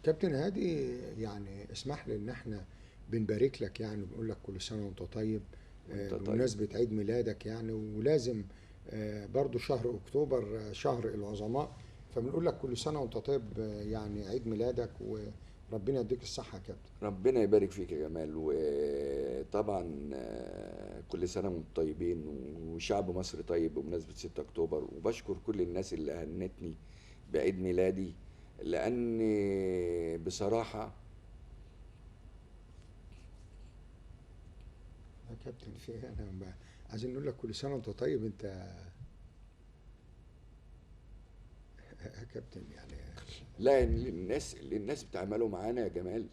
كابتن هادي، يعني اسمح لي ان احنا بنبارك لك يعني وبنقول لك كل سنة وانت طيب. وانت طيب. بمناسبة عيد ميلادك يعني، ولازم برضو شهر اكتوبر شهر العظماء، فبنقول لك كل سنة وانت طيب، يعني عيد ميلادك وربنا يديك الصحة يا كابتن. ربنا يبارك فيك يا جمال، وطبعا كل سنة وانتم طيبين وشعب مصر طيب بمناسبة 6 اكتوبر. وبشكر كل الناس اللي هنتني بعيد ميلادي، لان بصراحة يا كابتن في ايه؟ انا عايزين نقول لك كل سنة وانت طيب. انت يا كابتن يعني لا، اللي الناس بتعمله معانا يا جمال،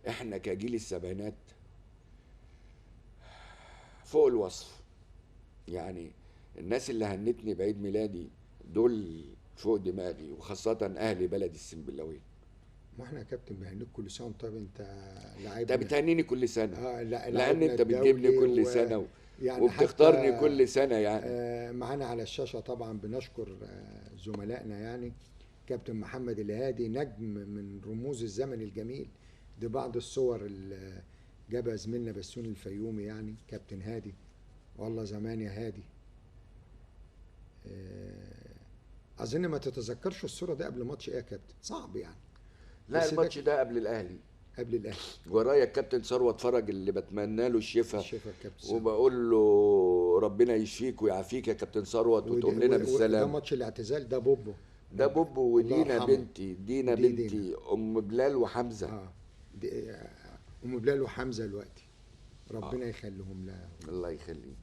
احنا كجيل السبعينات فوق الوصف. يعني الناس اللي هنتني بعيد ميلادي دول فوق دماغي، وخاصة أهل بلد السنبلاوية. ما احنا يا كابتن بهنيك كل سنة وانت طيب. انت لعيبنا. انت بتهنيني كل سنة. لا، لأن لعيبنا انت بتجيبني الدولي كل سنة يعني وبتختارني حتى كل سنة يعني. معانا على الشاشة طبعا بنشكر زملائنا، يعني كابتن محمد الهادي نجم من رموز الزمن الجميل. دي بعض الصور اللي جابها زميلنا بسون الفيومي، يعني كابتن هادي والله زمان يا هادي. أظن ما تتذكرش الصورة دي قبل ماتش إيه يا كابتن؟ صعب يعني. لا، بس ده الماتش ده قبل الأهلي. قبل الأهلي. ورايا الكابتن ثروت فرج اللي بتمنى له الشفاء. الشفاء الكابتن ثروت. وبقول له ربنا يشفيك ويعافيك يا كابتن ثروت وتقوم لنا بالسلامة. ده ماتش الاعتزال، ده بوبو. ده بوبو الله ودينا يرحمه. بنتي، دينا دي بنتي، دينا. أم بلال وحمزة. دي، أم بلال وحمزة دلوقتي. ربنا يخليهم لها. الله يخليك.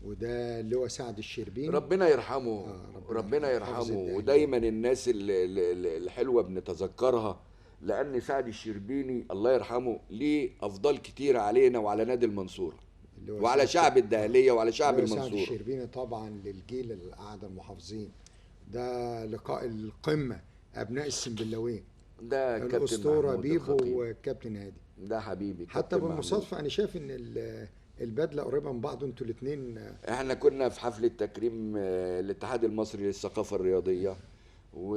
وده اللي هو سعد الشربيني. ربنا يرحمه. ربنا ربنا يرحمه. حافظ يرحمه. الدهن. ودايما الناس الحلوة بنتذكرها، لأن سعد الشربيني الله يرحمه ليه أفضال كتير علينا وعلى نادي المنصورة اللي هو وعلى سعد شعب الدهلية وعلى شعب اللي هو سعد المنصورة. الشربيني طبعا للجيل اللي قعد المحافظين، ده لقاء القمة أبناء السنبلاوين. ده كابتن الأسطورة محمود بيبو الخطيب. والكابتن هادي. ده حبيبي حتى كابتن محمود. بالمصادفة أنا شايف إن البدلة قريبة من بعض، انتوا الاتنين. احنا كنا في حفلة تكريم الاتحاد المصري للثقافة الرياضية. و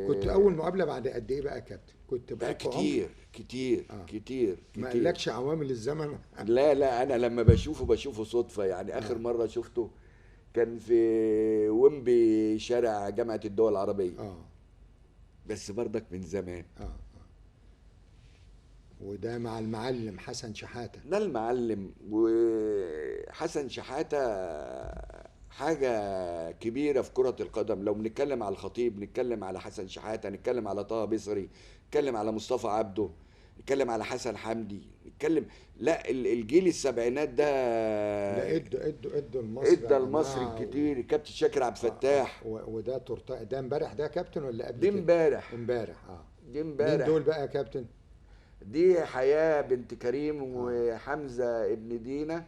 كنت أول مقابلة بعد قد إيه بقى يا كابتن؟ كنت لا، بقالكوا عمر؟ كتير، كتير، كتير، ما كتير. قالكش عوامل الزمن؟ لا، لا، أنا لما بشوفه صدفة. يعني آخر مرة شفته كان في ويمبي شارع جامعة الدول العربية. بس برضك من زمان. وده مع المعلم حسن شحاتة. ده المعلم وحسن شحاتة حاجة كبيرة في كرة القدم. لو بنتكلم على الخطيب، نتكلم على حسن شحاتة، نتكلم على طه بصري، نتكلم على مصطفى عبده، نتكلم على حسن حمدي، نتكلم لا الجيل السبعينات ده. لا، ادوا المصري ادى يا المصري جماعة. كتير. الكابتن شاكر عبد الفتاح. وده تورته. ده امبارح ده يا كابتن ولا قبل دي كده؟ امبارح. امبارح. دي امبارح. مين دول بقى يا كابتن؟ دي حياة بنت كريم وحمزة ابن دينا.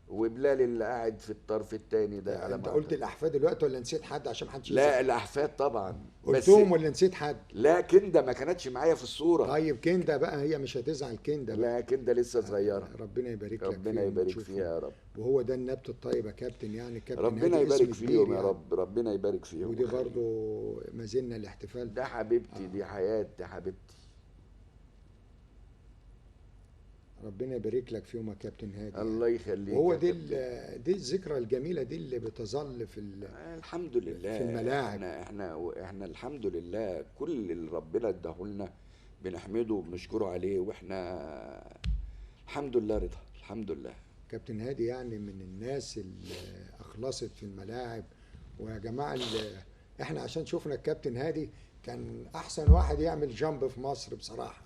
وبلال اللي قاعد في الطرف الثاني ده. على انت ما قلت أعتقد. الاحفاد دلوقتي ولا نسيت حد عشان محدش لا، يزعل؟ الاحفاد طبعا. بس قلتهم ولا نسيت حد؟ لا، كنده ما كانتش معايا في الصوره. طيب كنده بقى هي مش هتزعل. كنده بقى. لا، كنده لسه صغيره. ربنا يبارك لك ربنا فيهم يبارك وتشوفهم. فيها يا رب. وهو ده النبت الطيب يا كابتن، يعني كابتن ربنا هادي اسم يبارك كبير فيهم يا يعني. رب، ربنا يبارك فيهم. ودي برضو ما زلنا الاحتفال. ده حبيبتي، دي حياتي، دي حبيبتي. ربنا يبارك لك فيهم يا كابتن هادي. الله يخليك وهو يا كابتن. دي الذكرى الجميلة دي اللي بتظل في الحمد لله. في الملاعب. احنا الحمد لله كل اللي ربنا اداهولنا بنحمده وبنشكره عليه، واحنا الحمد لله رضا، الحمد لله. كابتن هادي يعني من الناس اللي اخلصت في الملاعب. ويا جماعة احنا عشان شفنا الكابتن هادي كان احسن واحد يعمل جامب في مصر بصراحة.